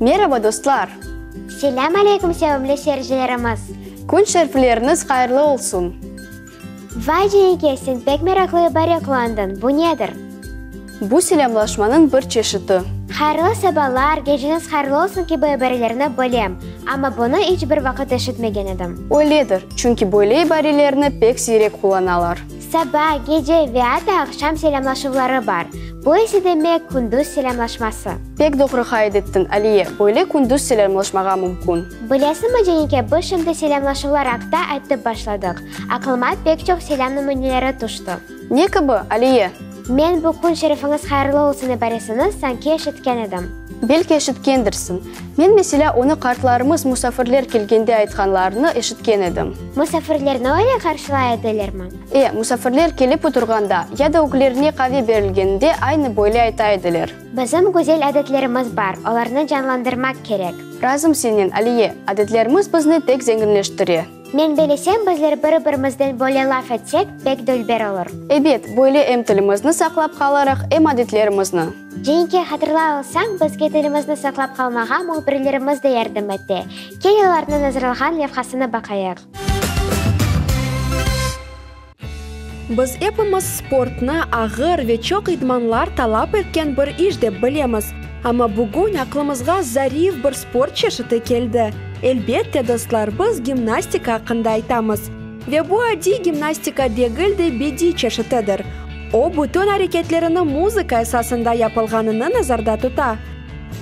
Meraba, dostlar! Selâm aleyküm, sevimli seyircilerimiz! Kün şerifleriñiz hayırlı olsun! Vay, Cenike, sen pek meraqlı ibare qullandıñ, bu nedir? Bu selâmlaşmanıñ bir çeşiti. Hayırlı sabalar, geceñiz hayırlı olsun kibi ibarelerni bilem, amma bunı iç bir vaqıt eşitmegen edim. Öyledir, çünki böyle ibarelerni pek siyrek qullanalar. Saba, gece ve atta aqşam selâmlaşuvları bar, bu ise demek kündüz selâmlaşması. Pek doğru qayd ettiñ, Aliye, böyle kündüz selâmlaşmağa mümkün. Bilesiñmi, Cenike, biz şimdi selâmlaşuvlar aqta aytıp başladıq, aqlıma pek çoq selâm nümüneleri tüşti. Ne kibi, Aliye? Men bu kün şerifiñiz hayırlı olsun ibaresini sanki eşitken edim. Belki eşitkendirsiñ. Men, meselâ, onı qartlarımız musafirler kelgende aytqanlarını eşitken edim. Musafirlerni öyle qarşılay edilermi? E, musafirler kelip oturğanda, ya da öglerine qave berilgeninde aynı böyle ayta ediler. Bizim güzel adetlerimiz bar, olarnı canlandırmaq kerek. Razım senen, Aliye, adetlerimiz bizni tek zenginleştire. Men belesem, bizler bir-birimizden böyle laf etsek, pek dülber olur. Ebet, böyle em tilimizni saqlap qalarıq, em adetlerimizni. Cenike, hatırlay olsañ, bizge tilimizni saqlap qalmağa mühbirlerimiz de yardım ete. Kel, olarnıñ azırlağan levhasını baqayıq. Biz epimiz sportnı ağır ve çoq idmanlar talap etken bir iş dep bilemiz. Amma bugün aqlımızğa zarif bir sport çeşiti keldi. Elbette, dostlar, biz gimnastika aqqında aytamız. Ve bu adiy gimnastika degil de, bediy çeşitidir. O, bütün areketlerini muzıka esasında yapılğanını nazarda tuta.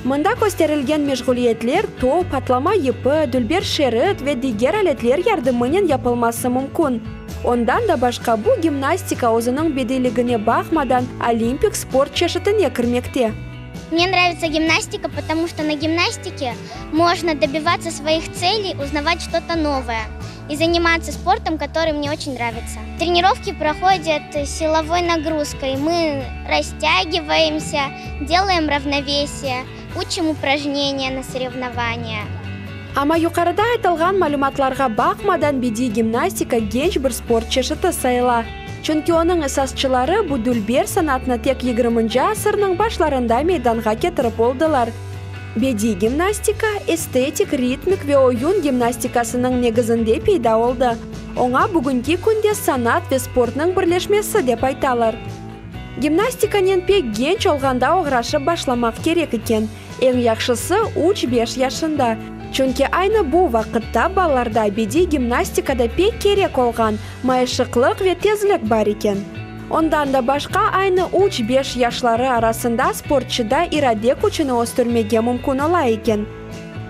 Mında kösterilgen meşğuliyetler top, atlama yipi, dülber şerit ve diger aletler yardımınen yapılması mümkün. Ondan da başqa, bu gimnastika özüniñ bediyligine baqmadan, olimpik sport çeşitine kirmekte. Mne nravitsya gimnastika, potomu çto na gimnastike mojno dobivatsya svoih tseley, uznavat çto-to novoe i zanimatsya sportom, kotoryy mne oçen nravitsya. Trenirovki prohodyat silovoy nagruzkoy, mı rastyagivaemsya, delaem ravnovesiye, uçim uprajneniya na sorevnovaniya. Amma yuqarıda aytılğan malümatlarğa baqmadan bediy gimnastika genç bir sport çeşiti sayıla. Çünki onıñ esasçıları bu dülber sanatnı tek yigirminci asırnıñ başlarında meydanğa ketirip oldılar. Bediy gimnastika, estetik, ritmik ve oyun gimnastikasınıñ negizinde peyda oldı. Oña bugünki künde sanat ve sportnıñ birleşmesi dep aytalar. Gimnastikanen pek genç olğanda oğraşıp başlamaq kerek eken. Eñ yahşısı, üç-beş yaşında. Çünki aynı bu vaqıtta balalarda bediy gimnastikada pek kerek olğan mayışıqlıq ve tezlik bar eken. Ondan da başqa, aynı üç-beş yaşları arasında sportçıda irade küçüni östürmege mümkün ola eken.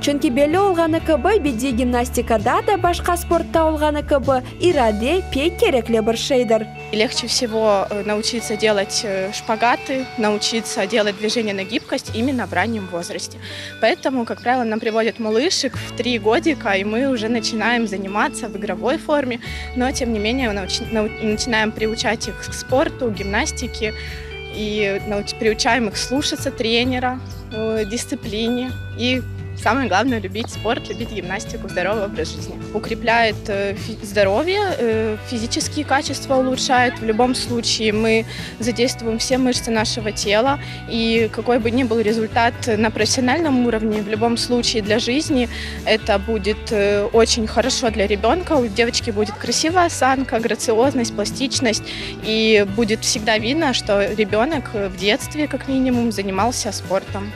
Çünki belli olğanı kibi, bediy gimnastikada da başqa sportta olğanı kibi, irade pek kerekli bir şeydir. Legçe vsego nauçitsa delat şpagatı, nauçitsa delat dvijeniya na gibkost imenno v rannem vozraste. Poetomu, kak pravilo, nam privodyat malyşek v tri godika, i mı uje načinaem zanimatsa v igrovoy forme, no tem ne menee načinaem priuçat ih k sportu, gimnastike i priuçaem ih sluşatsa trenera, distsipline i, samoe glavnoe, lübit sport, lübit gimnastiku, zdorovyy obraz jizni. Ukreplâet zdorovye, fiziçeskiye kaçestva ulutşaet. V lübom sluçaye mı zadeystvuem vse mıştsı našego tela, i kakoy bı ni byl rezultat na professionalnom urovne, v lübom sluçaye dlâ jizni eto budet oçen horoşo dlâ rebönka, u devoçki budet krasivaya osanka, gratsioznost, plastiçnost, i budet vsegda vidno, çto rebönok v detstve, kak minimum, zanimalsâ sportom.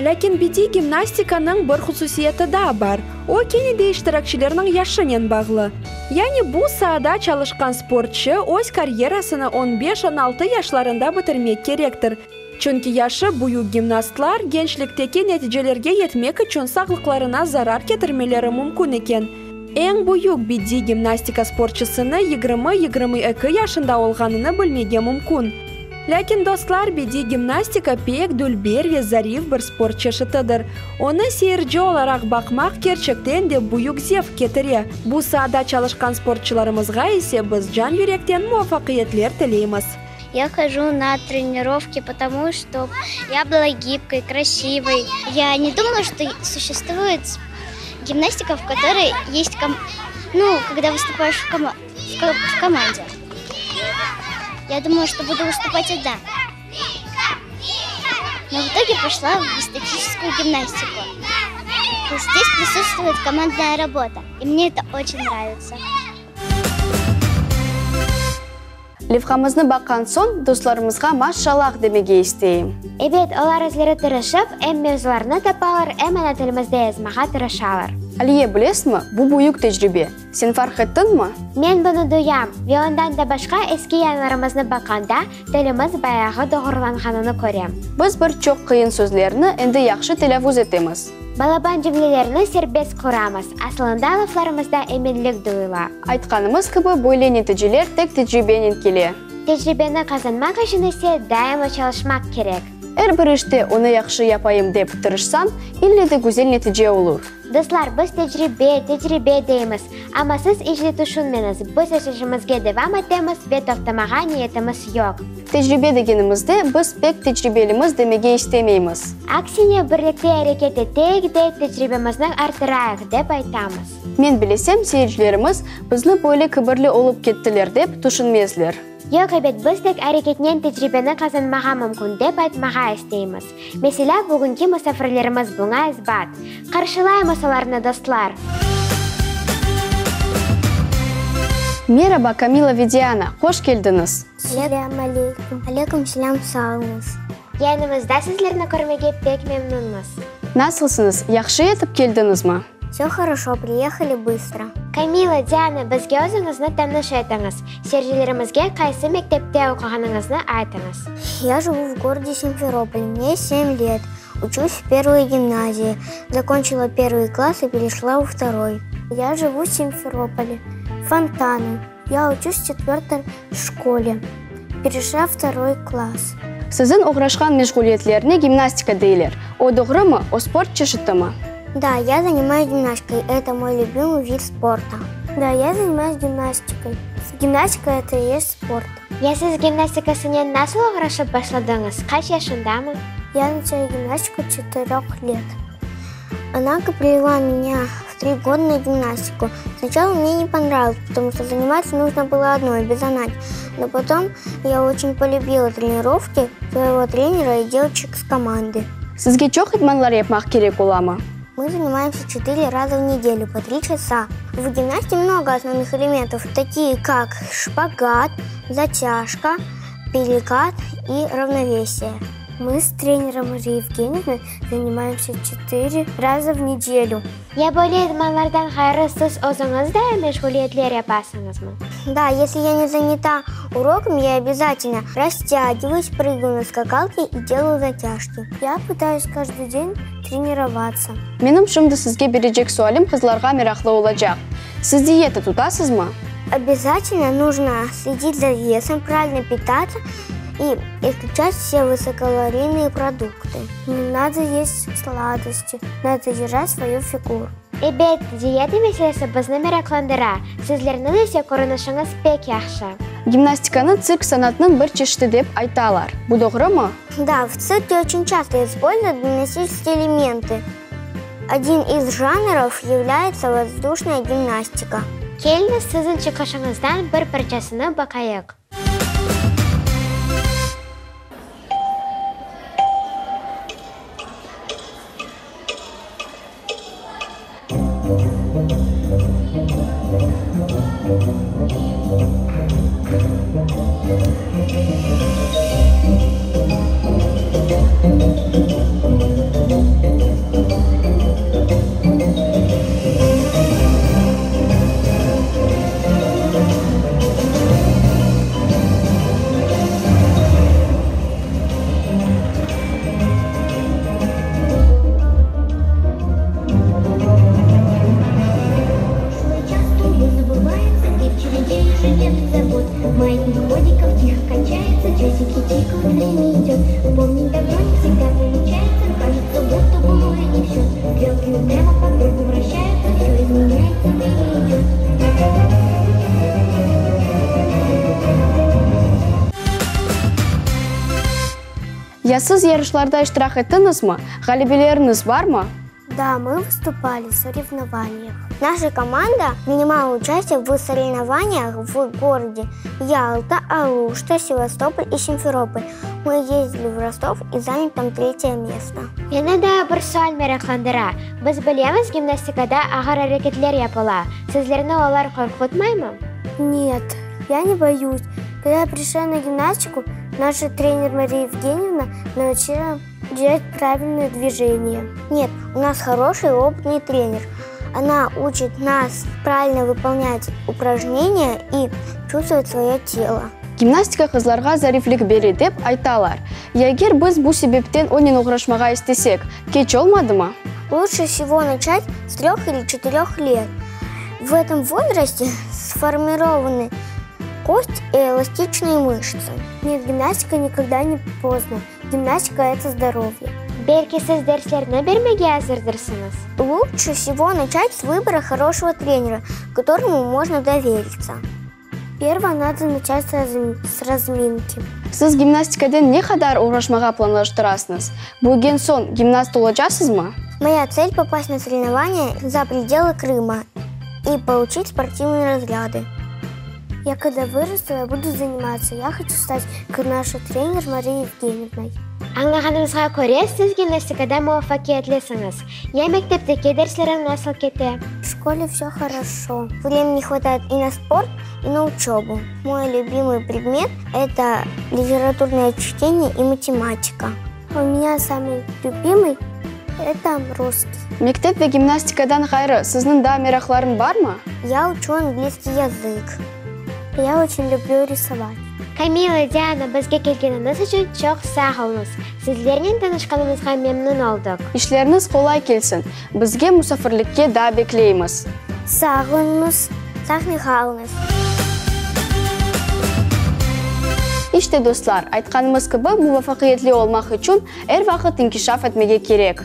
Lâkin bediy gimnastikanıñ bir hususiyeti daa bar, o, kene de iştirakçilerniñ yaşınen bağlı. Yani bu saada çalışqan sportçı öz karyerasını on beş-on altı yaşlarında bitirmek kerektir, çünki yaşı büyük gimnastlar gençlikteki neticelerge yetmek içün sağlıqlarına zarar ketirmeleri mümkün eken. Eñ büyük bediy gimnastika sportçısını yigirmi-yigirmi eki yaşında olğanını bilmege mümkün. Lâkin, dostlar, bediy gimnastika pek dülber ve zarif bir sport çeşitidir. Onı seyirci olaraq baqmaq kerçekten de büyük zevq ketire. Bu saada çalışqan sportçılarımızğa ise biz can-yürekten muvafaqiyetler tileymiz. Ya hojу na trenirovki, potomu çto ya byla gibkoy, krasivoy. Ya ne dumayu, çto suşestvuet gimnastika, v kotoroy est nu, kogda vıstupaeş v komande. Ya dumayu, çto budu vıstupat odna. Но в итоге пошла в эстетическую гимнастику. Здесь присутствует командная работа, и мне это очень нравится. Levhamıznı baqqan soñ, dostlarımızğa maşşallah demege isteyim. Ebet, olar özleri tırışıp, em mevzularnı tapalar, em ana tilimizde yazmağa tırışalar. Aliye, bilesizmi, bu büyük tecribe. Sen farq ettiñmi? Men bunı duyam, ve ondan da başqa eski yayınlarımıznı baqqanda, tilimiz bayağı doğrulanğanını körem. Biz bir çoq qıyın sözlerni endi yahşı telâffuz etemiz. Balaban cümlelerni serbest quramız, asılında laflarımızda eminlik duyula. Aytqanımız kibi, böyle neticeler tek tecribenen kele. Tecribeni qazanmaq içün ise daima çalışmaq kerek. Er bir işte onı yahşı yapayım dep tırışsañ, ille de güzel netice olur. Dostlar, biz tecribe, tecribe deymiz, amma siz iç de tüşünmeñiz, biz öz işimizge devam etemiz ve toqtamağa niyetimiz yoq. Tecribe degenimizde, biz pek tecribelimiz demege istemeymiz. Aksine, birlikte areket eteyik de, tecribemizni arttırayıq, dep aytamız. Men bilesem, seyircilerimiz bizni böyle kibirli olıp kettiler dep tüşünmezler. Yoq, ebet, biz tek areketnen tecribeni qazanmağa mümkün, dep aytmağa isteymiz. Meselâ, bugünki musafirlerimiz buña isbat. Qarşılaymız olarnı, dostlar! Meraba, Kamila ve Diana, hoş keldiñiz! Selâm aleyküm! Aleyküm selâm, sağ oluñız! Yanımızda sizlerni körmege pek memnünmiz. Nasılsıñız, yahşı etip keldiñizmi? Vse horoşo, priyehali bıstro. Kamila, Diana, bizge özüñizni tanış etiñiz. Seyircilerimizge qaysı mektepte oquğanıñıznı aytıñız. Ya живу в городе Simferopol, мне семь лет, учусь в первой гимназии, закончила первый класс и перешла во второй. Я живу в Simferopole, Фонтаны, я учусь в четвертой школе, перешла в второй класс. Siziñ oğraşqan meşğuliyetlerine gimnastika deyler. O doğrumı, o sport çeşitimi? Da, ya занимаюсь гимнастикой, это мой любимый вид спорта. Да, я занимаюсь гимнастикой. Гимнастика это и есть спорт. Ya siz gimnastikasınen nasıl oğraşıp başladıñız, qaç yaşındamı? Я начала гимнастику четырех лет. Ананка привела меня в три года на гимнастику. Сначала мне не понравилось, потому что заниматься нужно было одной, без Анати. Но потом я очень полюбила тренировки своего тренера и девочек с команды. Sizge çoq idmanlar yapmaq kerek olamı? Мы занимаемся четыре раза в неделю по три часа. В гимнастике много основных элементов, такие как шпагат, затяжка, перекат и равновесие. Мы с тренером Марией Евгеньевной занимаемся четыре раза в неделю. Ya böyle idmanlardan ğayrı siz özüñiz de meşğuliyetler yapasıñızmı? Да, если я не занята уроком, я обязательно растягиваюсь, прыгаю на скакалке и делаю затяжки. Я пытаюсь каждый день тренироваться. Menim şimdi sizge berecek sualim qızlarğa meraqlı olacaq. Siz diyeta tutasızmı? Обязательно нужно следить за весом, правильно питаться и исключать все высококалорийные продукты. Не надо есть сладости, надо держать свою фигуру. Ebet, diyeta meselesi bizni meraqlandıra, sizlerniñ ise körünişiñiz pek yahşı. Gimnastikanı tsirk sanatınıñ bir çeşiti dep aytalar. Bu doğrumı? Да, в цирке очень часто используют гимнастические элементы. Один из жанров является воздушная гимнастика. Keliñiz, siziñ çıqışıñızdan bir parçasını baqayıq. Ya siz yarışlarda iştirak ettiñizmi? Ğalebeleriñiz barmı? Да, мы выступали в соревнованиях. Наша команда принимала участие в соревнованиях в городе Ялта, Алушта, Севастополь и Симферополь. Мы ездили в Ростов и заняли там третье место. Meni daa bir sual meraqlandıra. Biz bilemiz, gimnastikada ağır areketler yapıla. Sizlerni olar qorqutmaymı? Нет, я не боюсь. Когда я пришла на гимнастику, наша тренер Мария Евгеньевна научила делать правильные движения. Нет, у нас хороший опытный тренер. Она учит нас правильно выполнять упражнения и чувствовать свое тело. Gimnastika qızlarğa zariflik bere dep aytalar. Ya eger biz bu sebepten onen oğraşmağa istesek, keç olmadımı? Лучше всего начать с трех или четырех лет. В этом возрасте сформированы кость и эластичные мышцы. Нет, гимнастика никогда не поздно. Гимнастика – это здоровье. Belki siz derslerni bermege azırdırsıñız? Лучше всего начать с выбора хорошего тренера, которому можно довериться. Первое надо начать с разминки. Siz gimnastikanen ne qadar oğraşmağa planlaştırasıñız? Büyügen soñ gimnast olacaqsızmı? Моя цель – попасть на соревнования за пределы Крыма и получить спортивные разряды. Я когда вырасту, я буду заниматься. Я хочу стать как наша тренер Мария Евгеньевной. Añlağanımızğa köre, siz gimnastikada muvafaqiyetlisiñiz. Ya mektepteki dersleriñ nasıl kete? В школе все хорошо. Времени не хватает и на спорт, и на учебу. Мой любимый предмет – это литературное чтение и математика. У меня самый любимый – это русский. Mektep ve gimnastikadan ğayrı sizniñ daa meraqlarıñ barmı? Я учу английский язык. Я очень люблю рисовать. Kamila, Diana, bizge kelgeniñiz içün çoq sağ oluñız. Sizlernen tanışqanımızğa memnün oldıq. İşleriñiz qolay kelsin. Bizge musafirlikke daa bekleymiz. Sağ oluñız. Sağ qalıñız. İşte, dostlar, aytqanımız kibi, muvafaqiyetli olmaq içün er vaqıt inkişaf etmege kerek.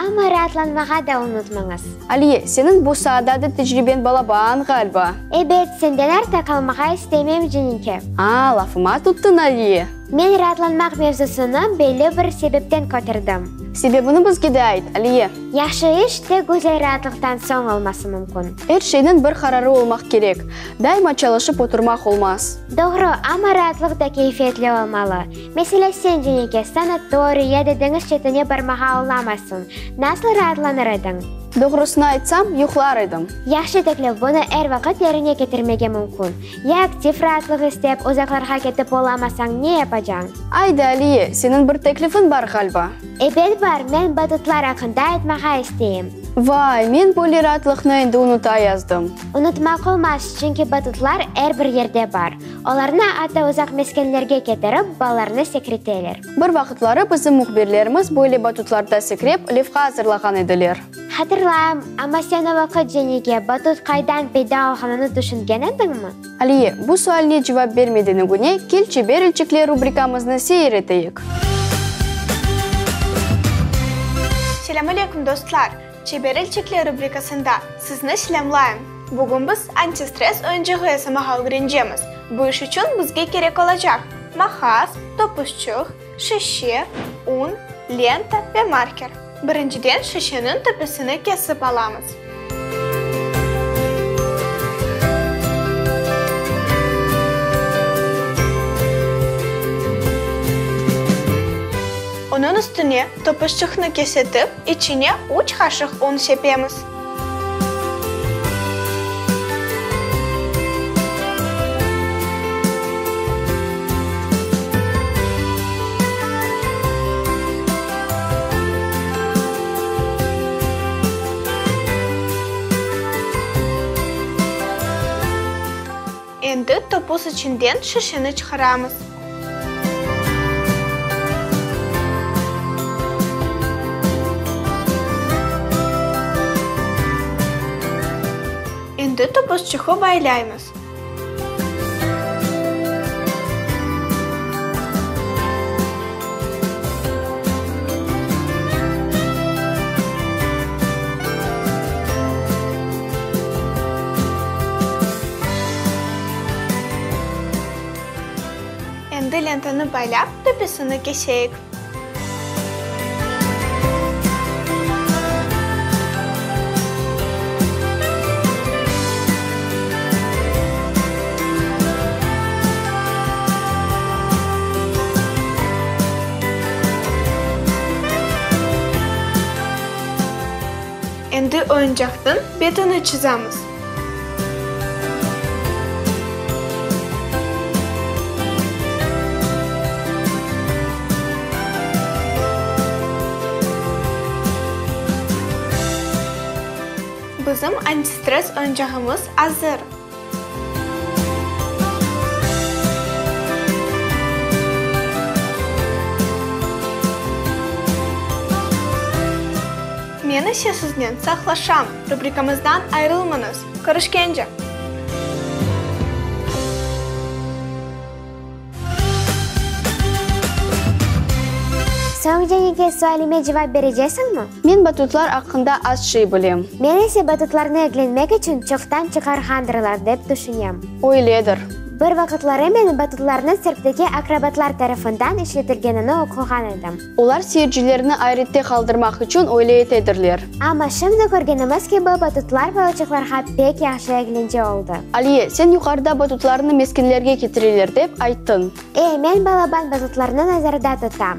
Amma raatlanmağa da unutmañız. Aliye, seniñ bu saada da tecribeñ balaban, ğaliba. Ebet, senden artta qalmağa istemeyim, Cenike. A, lafıma tuttıñ, Aliye. Men raatlanmaq mevzusını belli bir sebepten köterdim. Sebebini bizge de ayt, Aliye. Yahşı iş tek güzel raatlıqtan soñ olması mümkün. Er şeyniñ bir qararı olmaq kerek. Daima çalışıp oturmaq olmaz. Doğru, amma raatlıq da keyfiyetli olmalı. Meselâ, sen, Cenike, sanatoriy ya da deñiz çetine barmağa olamazsıñ. Nasıl raatlanır ediñ? Doğrusını aytsam, yuqlar edim. Yahşı teklif, bunı er vaqıt yerine ketirmege mümkün. Ya aktiv raatlıq istep, uzaqlarğa ketip olamasañ, ne yapacañ? Aydı, Aliye, seniñ bir teklifiñ bar, ğaliba. Ebet bar, men batutlar aqqında aytmağa isteyim. Vay, men böyle raatlıqnı endi unuta yazdım. Unutmaq olmaz, çünki batutlar er bir yerde bar. Olarnı atta uzaq meskenlerge ketirip, balalarnı sekreteler. Bir vaqıtları bizim mühbirlerimiz böyle batutlarda sekrep, levha azırlağan ediler. Hatırlayım, amma sen o vaqıt, Cenike, batut qaydan peyda olğanını tüşüngen ediñmi? Aliye, bu sualine cevap bermeden ögüne, kel Çeber elçikler rubrikamıznı seyir eteyik. Selâm aleyküm, dostlar! Çeber elçikler rubrikasında sizni selâmlayım. Bugün biz antistress oyuncağı yasamağa ögrenecemiz. Bu iş içün bizge kerek olacaq, maqas, topuzçıq, şişe, un, lenta ve marker. Birinciden şişeniñ töpesini kesip alamız. Onıñ üstüne topuzçıqnı kesetip, içine üç qaşıq un sepemiz. Endi topuz içinden şişeni çıqaramız. Endi topuzçıqı baylaymız. Endi lentanı baylap, töpesini keseyik. Endi oyuncaqnıñ betini çızamız. Bizim antistress oyuncağımız azır. Men ise siznen saqlaşam, rubrikamızdan ayrılmañız. Körüşkence! Soñ Cenike sualime cevap berecesiñmi? Men batutlar aqqında az şey bilem. Men ise batutlarnı eglenmek içün çoqtan çıqarğandırlar, dep tüşünem. Öyledir. Bir vaqıtları men batutlarnıñ tsirkteki akrobatlar tarafından işletilgenini oquğan edim. Olar seyircilerni ayrette qaldırmaq içün öyle etedirler. Amma şimdi körgenimiz kibi, batutlar balaçıqlarğa pek yahşı eglence oldı. Aliye, sen yuqarıda batutlarnı meskenlerge ketireler dep ayttıñ. E, men balaban batutlarnı nazarda tutam.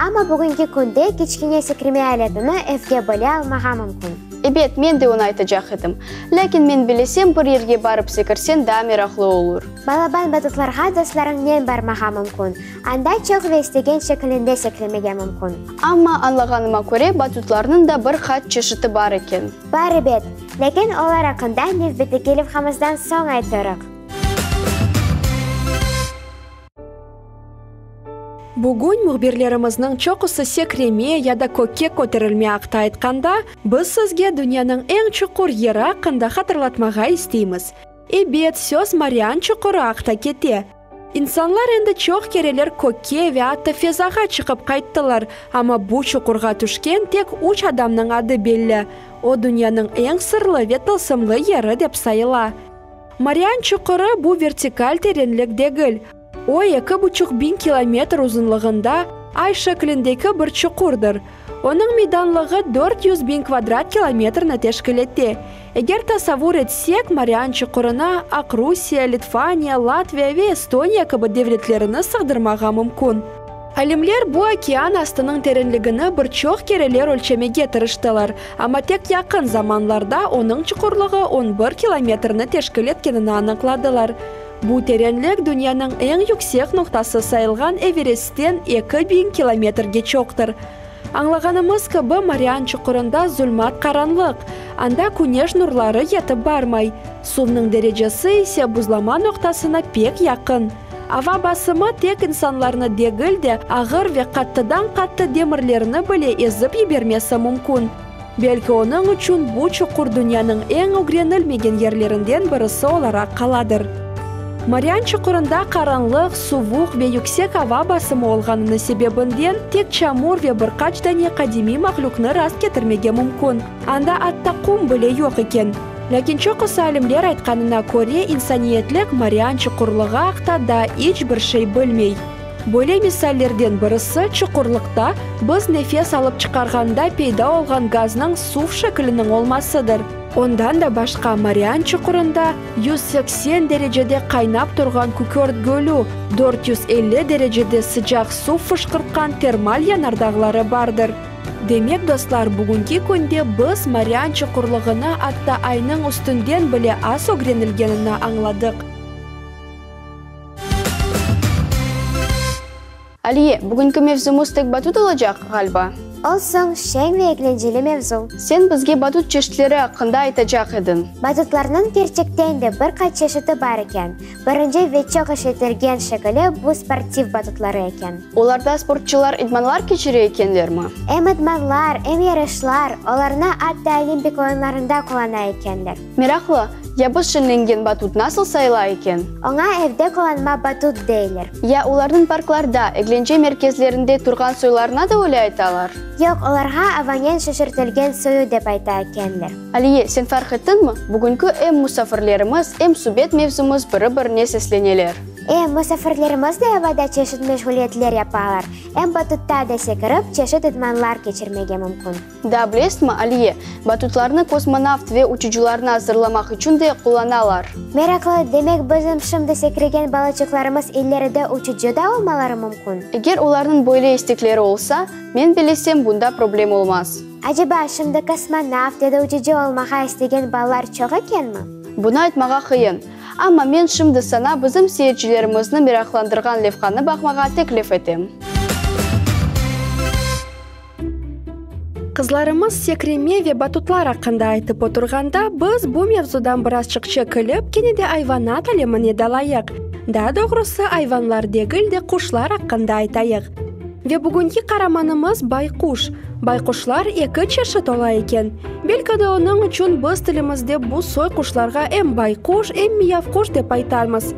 Amma bugünki künde kiçkene sekirme aletini evge bile almağa mümkün. Ebet, men de onı aytacaq edim. Lâkin men bilesem, bir yerge barıp sekirseñ daa meraqlı olur. Balaban batutlarğa dostlarıñnen barmağa mümkün. Anda çoq ve istegen şekilinde sekirmege mümkün. Amma, añlağanıma köre, batutlarnıñ da bir qaç çeşiti bar eken. Bar ebet. Lâkin olar aqqında nevbetteki levhamızdan soñ aytırıq. Bugün mühbirlerimizniñ çoqusı sekreme ya da kökke köterilme aqta aytqanda, biz sizge dünyanıñ eñ çuqur yeri aqqında hatırlatmağa isteymiz. Ebet, söz Marian çuqurı aqta kete. İnsanlar endi çoq kereler kökke ve atta fezağa çıqıp qayttılar, amma bu çuqurğa tüşken tek üç adamnıñ adı belli. O, dünyanıñ eñ sırlı ve tılsımlı yeri dep sayıla. Marian çuqurı, bu vertikal terenlik degil. O, 2500 kilometr uzunlığında ay şeklindeki bir çuqurdır. Onıñ meydanlığı 400 biñ kvadrat kilometrni teşkil ete. Eger tasavvur etsek, Marian çuqurına Aqrusiye, Litvaniya, Latviya ve Estoniya kibi devletlerini sığdırmağa mümkün. Alimler bu okean astınıñ terenligini bir çoq kereler ölçemege tırıştılar, amma tek yaqın zamanlarda onıñ çuqurlığı on bir kilometrni teşkil etkenini añıqladılar. Bu terenlik dünyanıñ eñ yüksek noqtası sayılğan Everestten 2000 kilometrge çoqtır. Añlağanımız kibi, Marian çuqurında zulmat qaranlıq, anda küneş nurları yetip barmay, suvnıñ derecesi ise buzlama noqtasına pek yaqın. Ava basımı tek insanlarnı degil de, ağır ve qattıdan-qattı demirlerni bile ezip yibermesi mümkün. Belki onıñ içün bu çuqur dünyanıñ eñ ögrenilmegen yerlerinden birisi olaraq qaladır. Marian çuqurında qaranlıq, suvuq ve yüksek ava basımı olğanını sebebinden tek çamur ve bir qaç dane qadimiy mahlüqnı rast ketirmege mümkün. Anda atta qum bile yoq eken. Lâkin çoqusı alimler aytqanına köre, insaniyetlik Marian çuqurlığı aqta daa iç bir şey bilmey. Böyle misallerden birisi, çuqurlıqta biz nefes alıp çıqarğanda peyda olğan gaznıñ suv şekliniñ olmasıdır. Ondan da başqa Marian çuqurında 180 derecede qaynap turğan kükürt gölü, 450 derecede sıcaq suv fışqırtqan termal yanardağları bardır. Demek, dostlar, bugünki künde biz Marian çuqurlığını atta Aynıñ üstünden bile az ögrenilgenini añladıq. Aliye, bugünki mevzumız tek batut olacaq, ğaliba? Olsun, şeñ ve eglenceli mevzu. Sen bizge batut çeşitleri aqqında aytacaq ediñ. Batutlarnıñ kerçekten de bir qaç çeşiti bar eken. Birinci ve çoq işletilgen şekili bu sportiv batutları eken. Olarda sportçılar idmanlar keçire ekenlermi? Em idmanlar, em yarışlar, olarnı atta Olimpik oyunlarında qullana ekenler. Meraqlı, ya biz şeñlengen batut nasıl sayıla eken? Oña evde qullanma batut deyler. Ya olarnıñ parklarda, eglence merkezlerinde turğan soylarına da öyle aytalar? Yoq, olarğa avanen şişirtilgen soyu dep ayta ekenler. Aliye, sen farq ettiñmi, bugünki em musafirlerimiz, em subet mevzumız biri-birine sesleneler. Em musafirlerimiz de avada çeşit meşğuliyetler yapalar, em batutta da sekirip, çeşit idmanlar keçirmege mümkün. Daa bilesiñmi, Aliye, batutlarnı kosmonavt ve uçucılarnı azırlamaq içün de qullanalar. Meraqlı, demek bizim şimdi sekirgen balaçıqlarımız ileride uçucı da olmaları mümkün? Eger olarnıñ böyle istekleri olsa, men bilesem, bunda problem olmaz. Aceba, şimdi kosmonavt ya da uçucı olmağa istegen balalar çoq ekenmi? Bunı aytmağa qıyın. Amma men şimdi saña bizim seyircilerimizni meraqlandırğan levhanı baqmağa teklif etem. Qızlarımız sekreme ve batutlar aqqında aytıp oturğanda, biz bu mevzudan birazçıq çekilip, kene de ayvanat alemine dalayıq. Daa doğrusı, ayvanlar degil de, quşlar aqqında aytayıq. Ve bugünki qaramanımız bayquş. Bayquşlar eki çeşit ola eken. Belki de onıñ içün biz tilimizde bu soy quşlarğa em bayquş, em miyavquş dep aytarmız.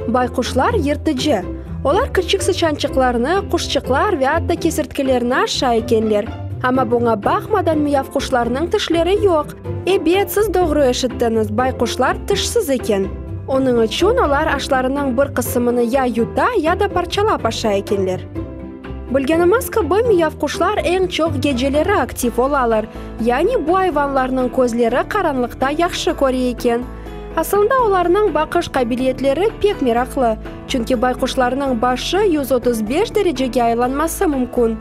Bayquşlar yırtıcı. Olar kiçik sıçançıqlarnı, quşçıqlar ve atta kesirtkilerni aşay ekenler. Amma buña baqmadan miyavquşlarnıñ tişleri yoq. Ebet, siz doğru eşittiñiz, bayquşlar tişsiz eken. Onıñ içün olar aşlarınıñ bir qısımını ya yuta, ya da parçalap aşay ekenler. Bilgenimiz kibi, miyavquşlar eñ çoq geceleri aktiv olalar, yani bu ayvanlarnıñ közleri qaranlıqta yahşı köre eken. Asılında olarnıñ baqış qabiliyetleri pek meraqlı, çünki bayquşlarnıñ başı 135 derecege aylanması mümkün.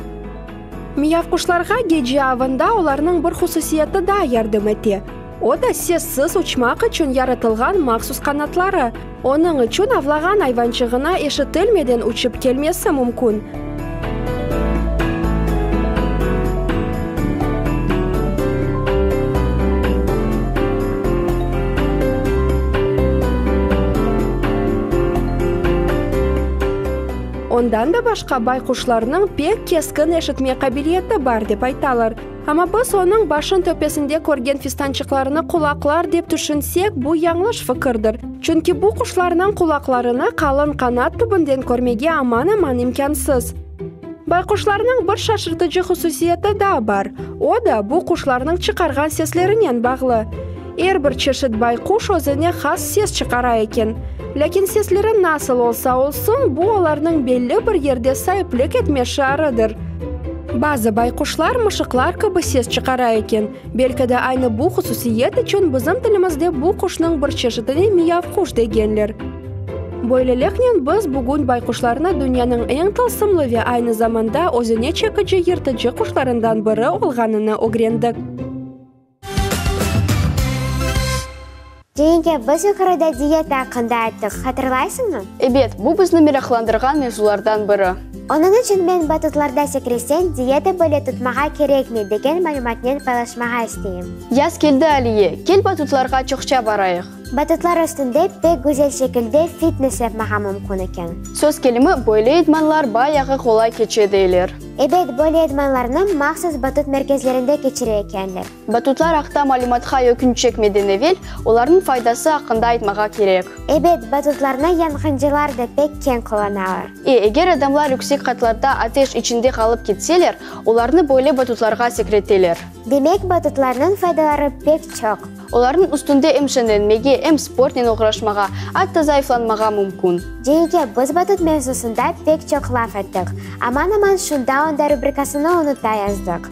Miyavquşlarğa gece avında olarnıñ bir hususiyeti daa yardım ete, o da sessiz uçmaq içün yaratılğan mahsus qanatları, onıñ içün avlağan ayvançığına eşitilmeden uçıp kelmesi mümkün. Ondan da başqa bayquşlarnıñ pek keskin eşitme qabiliyeti bar dep aytalar. Amma biz onıñ başın töpesinde körgen fistançıqlarını qulaqlar dep tüşünsek, bu yañlış fikirdir. Çünki bu quşlarnıñ qulaqlarını qalın qanat tübünden körmege aman-aman imkânsız. Bayquşlarnıñ bir şaşırtıcı hususiyeti daa bar, o da bu quşlarnıñ çıqarğan seslerinen bağlı. Er bir çeşit bayquş özüne has ses çıqara eken. Lâkin sesleri nasıl olsa olsun, bu olarnıñ belli bir yerde saiplik etme şiarıdır. Bazı bayquşlar mışıqlar kibi ses çıqara eken. Belki de aynı bu hususiyet içün bizim tilimizde bu quşnıñ bir çeşitine miyavquş degenler. Böyleliknen, biz bugün bayquşlarnı dünyanıñ eñ tılsımlı ve aynı zamanda özüne çekici yırtıcı quşlarından biri olğanını ögrendik. Cenike, biz yuqarıda diyeta aqqında ayttıq, hatırlaysıñmı? Ebet, bu bizni meraqlandırğan mevzulardan biri. Onıñ içün men batutlarda sekreseñ, diyeta böyle tutmağa kerekmey degen malümatnen paylaşmağa isteyim. Yaz keldi, Aliye, kel batutlarğa çoqça barayıq. Batutlar üstünde pek güzel şekilde fitness yapmağa mümkün eken. Söz kelimi, böyle idmanlar bayağı qolay keçe deyler. Ebet, böyle idmanlarnı mahsus batut merkezlerinde keçire ekenler. Batutlar aqta malümatqa yökün çekmeden evel, olarnıñ faydası aqqında aytmağa kerek. Ebet, batutlarnı yanğıncılar da pek keñ qullanalar. E, eger adamlar yüksek qatlarda ateş içinde qalıp ketseler, olarnı böyle batutlarğa sekreteler. Demek, batutlarnıñ faydaları pek çoq. Olarnıñ üstünde em şeñlenmege, em sportnen oğraşmağa, atta zayıflanmağa mümkün. Cenike, biz batut mevzusında pek çoq laf ettik. Aman-aman şunda-onda rubrikasını unuta yazdıq.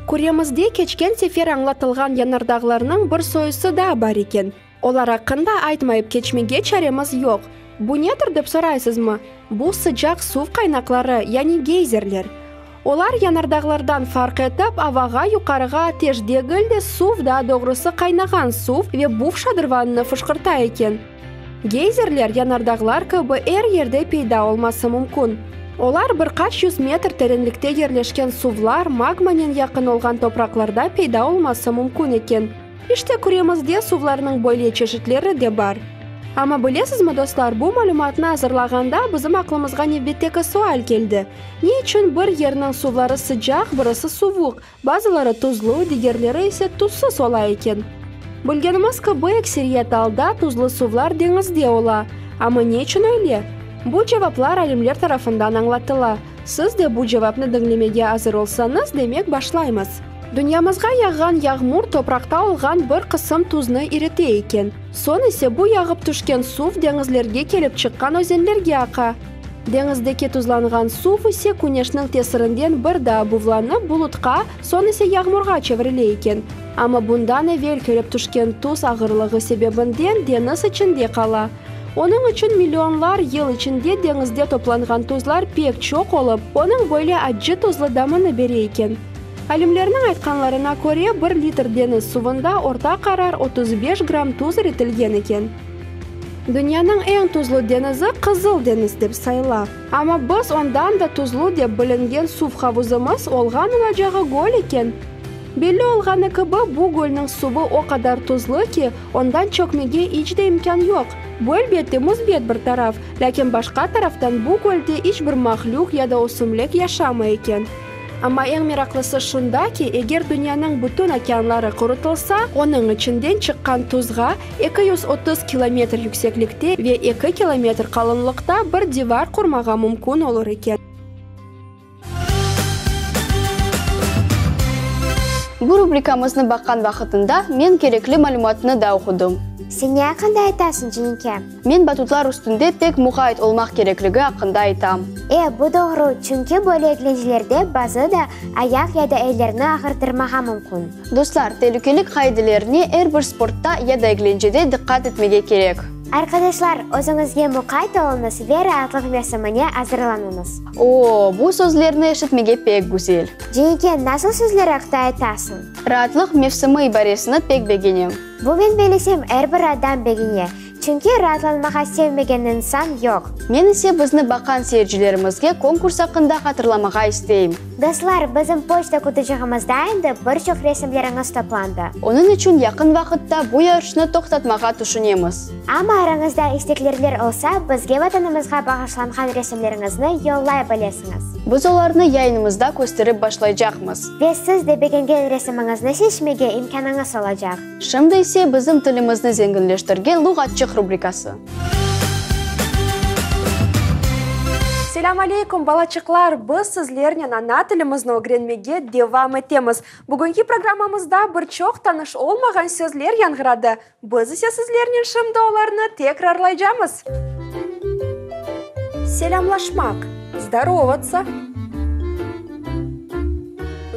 Küremizde keçken sefer añlatılğan yanardağlarnıñ bir soyusı daa bar eken. Olar aqqında aytmayıp keçmege çaremiz yoq. Bu nedir dep soraysızmı? Bu sıcaq suv qaynaqları, yani geyzerler. Olar yanardağlardan farq etip, avağa yuqarığa ateş degil de, suv, daa doğrusı qaynağan suv ve buv şadırvanını fışqırta eken. Geyzerler yanardağlar kibi er yerde peyda olması mümkün. Olar bir qaç yüz metr terenlikte yerleşken suvlar magmanen yaqın olğan topraqlarda peyda olması mümkün eken. İşte, küremizde suvlarnıñ böyle çeşitleri de bar. Amma bilesizmi, dostlar, bu malümatnı azırlağanda bizim aqlımızğa nevbetteki sual keldi, ne içün bir yerniñ suvları sıcaq, birisi suvuq, bazıları tuzlu, digerleri ise tuzsuz ola eken? Bilgenimiz kibi, ekseriyet alda tuzlu suvlar deñizde ola. Amma ne içün öyle? Bu cevaplar alimler tarafından añlatıla. Siz de bu cevapnı diñlemege azır olsañız, demek başlaymız. Dünyamızğa yağğan yağmur topraqta olğan bir qısım tuznı irite eken. Soñ ise bu yağıp tüşken suv deñizlerge kelip çıqqan özenlerge aqa. Deñizdeki tuzlanğan suv ise küneşniñ tesirinden bir daa buvlanıp bulutqa, soñ ise yağmurğa çevirile eken. Amma bundan evel kelip tüşken tuz ağırlığı sebebinden deñiz içinde qala. Onıñ içün millionlar yıl içinde deñizde toplanğan tuzlar pek çoq olıp, onıñ böyle accı tuzlu damını bere eken. Alimlerniñ aytqanlarına köre, bir litr deñiz suvunda orta qarar 35 gramm tuz iritilgen eken. Dünyanıñ eñ tuzlu deñizi Qızıl deñiz dep sayıla. Amma biz ondan da tuzlu dep bilingen suv havuzımız olğan olacağı göl eken. Belli olğanı kibi, bu gölniñ suvı o qadar tuzlu ki, ondan çökmege iç de imkân yoq. Bu, elbette, müsbet bir taraf, lâkin başqa taraftan bu gölde iç bir mahlüq ya da ösümlik yaşamay eken. Amma eñ meraqlısı şunda ki, eger dünyanıñ bütün okeanları qurutılsa, onıñ içinden çıqqan tuzğa 230 kilometr yükseklikte ve eki kilometr qalınlıqta bir divar qurmağa mümkün olur eken. Bu rubrikamıznı baqqan vaqıtında men kerekli malümatnı da oqudım. Sen ne aqqında aytasıñ, Cenike? Men batutlar üstünde pek muqayt olmaq kerekligi aqqında aytam. E, bu doğru, çünki böyle eglencelerde bazı da ayaq ya da ellerni ağırtırmağa mümkün. Dostlar, telükelik qaidelerine er bir sportta ya da eglencede diqqat etmege kerek. Arqadaşlar, özüñizge muqayt oluñız ve raatlıq mevsimine azırlanıñız. O, bu sözlerni eşitmege pek güzel. Cenike, nasıl sözler aqta aytasıñ? Raatlıq mevsimi ibaresini pek begenem. Bu men belesem er bir adam begene. Çünki raatlanmağa sevmegen insan yoq. Men ise bizni baqqan seyircilerimizge konkurs aqqında hatırlamağa isteyim. Dostlar, bizim poçta qutucığımızda endi bir çoq resimleriñiz toplandı. Onıñ içün yaqın vaqıtta bu yarışnı toqtatmağa tüşünemiz. Amma arañızda isteklerler olsa, bizge Vatanımızğa bağışlanğan resimleriñizni yollay bilesiñiz. Biz olarnı yayınımızda kösterip başlaycaqmız. Ve siz de begengen resimiñizni seçmege imkânıñız olacaq. Şimdi ise bizim tilimizni zenginleştirgen Luğatçıq rubrikası. Selâm aleykum, balaçıqlar! Biz sizlernen ana tilimizni ögrenmege devam etemiz. Bugünki programmamızda bir çoq tanış olmağan sözler yañğıradı. Biz ise sizlernen şimdi olarnı tekrarlaycamız. Selâmlaşmaq, zdorovаться.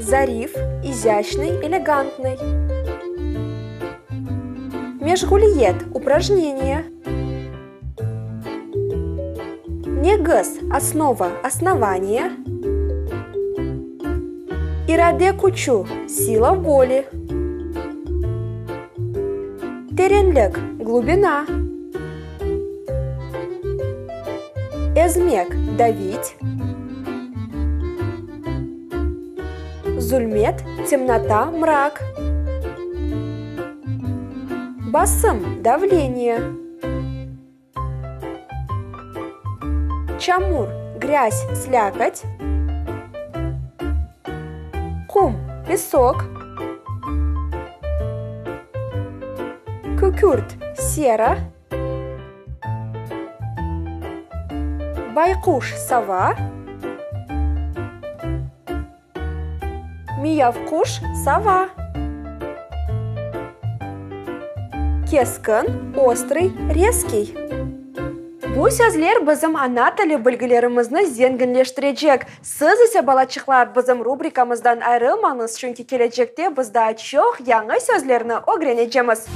Zarif, izâşnıy, elegantnıy. Meşğuliyet, uprajneniye. Negiz, osnova, osnovaniye. İrade küçü, sila voli. Terenlik, glubina. Ezmek, davit. Zulmet, temnota, mrak. Basım, davleniye. Çamur, grâz, slâkot. Qum, pesok. Kükürt, sera. Bayquş, sova. Miyavquş, sova. Keskin, ostrıy, rezkiy. Bu sözler bizim ana tili bilgilerimizni zenginleştirecek. Siz ise, balaçıqlar, bizim rubrikamızdan ayrılmañız, çünki kelecekte biz daa çoq yañı sözlerni ögrenecemiz.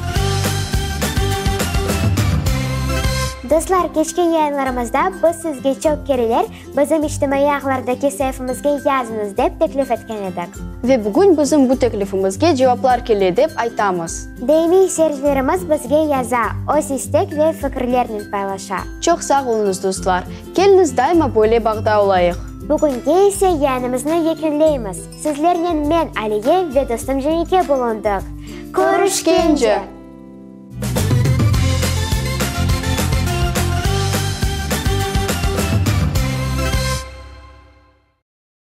Dostlar, keçken yayınlarımızda biz sizge çoq kereler Bizim içtimaiy ağlardaki saifimizge yazıñız, dep teklif etken edik. Ve bugün bizim bu teklifimizge cevaplar kele, dep aytamız. Daimiy seyircilerimiz bizge yaza, öz istek ve fikirlerinen paylaşa. Çoq sağ oluñız, dostlar! Keliñiz, daima böyle bağda olayıq! Bugünge ise yayınımıznı yekünleymiz. Sizlernen men, Aliye, ve dostum Cenike bulundıq. Körüşkence!